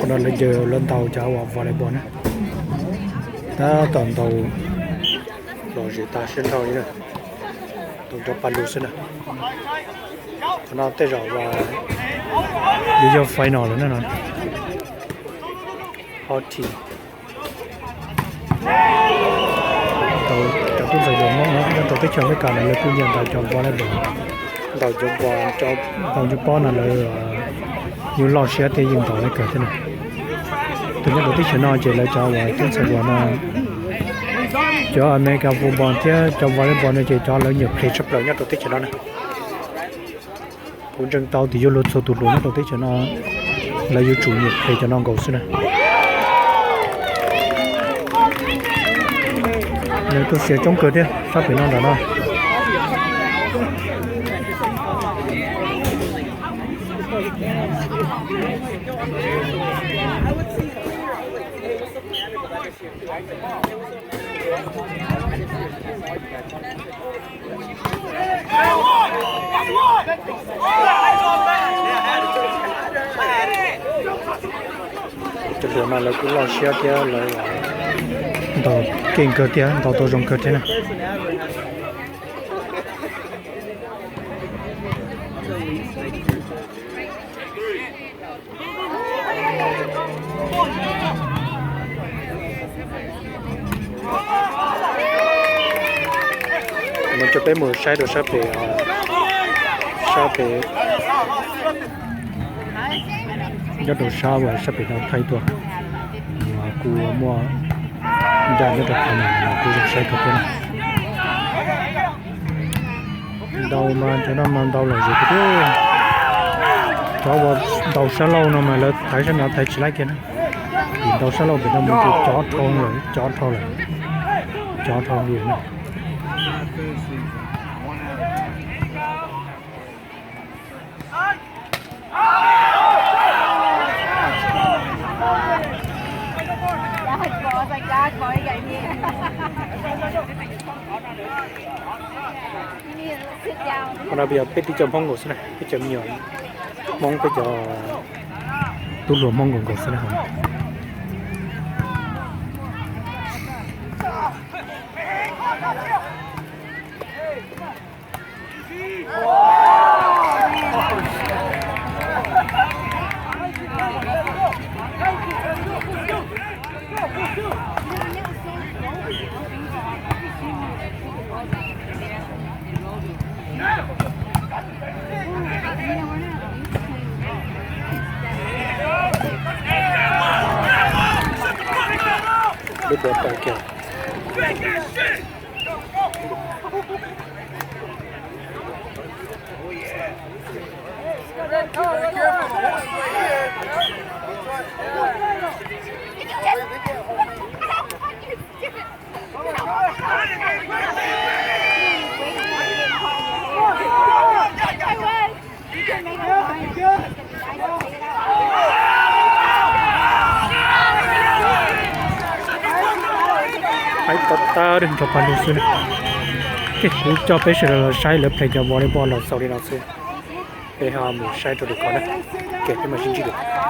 Qhov no lawv ncaws lawv ntaus cov uas volleyball na. Tab tom ntaus los zem tag siab nrho li na. Ntaus cov pas lus xwb na. Qhov no tej zaum uas yuav yog final lawm na no. Hot team. Cov tub ntxhais Hmoob no nyob rau teb chaws Amelikas no lawv kuj nyiam ntaus cov volleyball, ntaus cov, ntaus cov pob no lawv yeej loj siab thiab yeej ntaus lawv kawg thiab na. Tus nyob rau teb chaws no ces lawv cov uas tub ntxhais uas no, cov American football thiab cov volleyball no ces cov lawv nyiam play tshaj plaws nyob rau teb chaws no na. Kuv ntseeg tau tias yuav luag txhua tus hluas nyob rau teb chaws no lawv yuav tsum nyiam play cov no nkaus xwb na. Lawv tuaj xiav coob kawg thiab sab pem no ntawm no. Cov hluas no lawv kuj loj siab thiab lawv ntaus keej kawg thiab ntaus tau zoo kawg thiab na. Mus coj peb mus saib rau sab pem, sab pem, nyob rau sab uas sab pem no thaij tuaj, kuj muaj ncaj nyob rau qhov no, kuj zoo saib kawg thiab na. Ntaus mas cov no mas ntaus lom zem tiag tiag. Cov uas ntaus sab laug no mas lawv thaiv sab no thaiv tsis laib kiag na. Vim ntaus sab laug pem no mus ces cov dhau lawm, cov dhau lawm, cov dhau li na. Qhov no peb yog peb tib co Hmoob nkaus xwb na, peb cov me nyuam Hmoob, peb cov tub hluas Hmoob nkaus nkaus xwb na. Lub dua tau kiag. Haib tau tag nrho paj lug xwb na. Ces kuv coj peb sawv daws los saib lawv play cov volleyball los xaus li no xwb. Peb ho mus saib rau lwm qhov na. Ces peb mam sib ntsib dua.